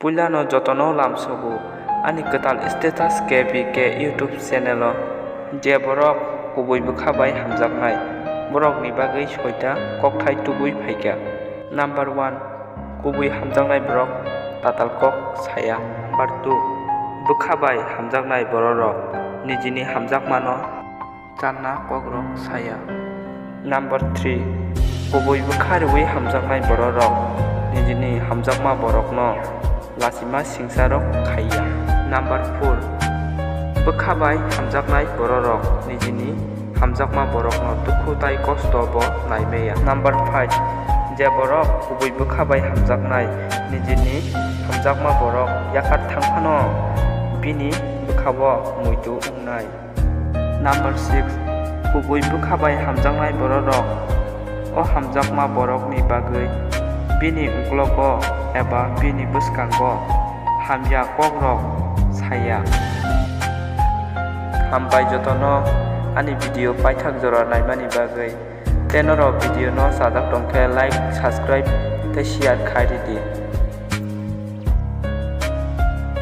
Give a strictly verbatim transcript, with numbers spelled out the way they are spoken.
Puilano jotono lamsogo ani kwtal status K B K YouTube channel o. Je borok kubui bwkha bai hamjaknai, borokni bagwi soita kokthai tubui phaikha. Number one, kubui hamjaknai borok tatal kok saya. Number two, bwkha bai hamjaknai bororok nijini hamjakmano channa kokrok saya. Number three, kubui bwkha rwui hamjaknai bororok nijini hamjakma borokno lachima singsarok khaiya. Number four, bwkha bai hamjaknai bororok nijini hamjakma borokno dukhu tai kosto bo naimaya. Number five, je borok kubui bwkha bai hamjaknai nijini hamjakma borok yakhar thang phano bini bwkhao muitu wngnai. Number six, kubui bwkha bai hamjaknai bororok o hamjakma borokni bagwi bini uklogo eba bini bwskango hamya kokrok saya. Hambai jotono ani video paithak jora naimani bagwi. Tei norok video no chajak tongkhe like, subscribe tei share khai ridi.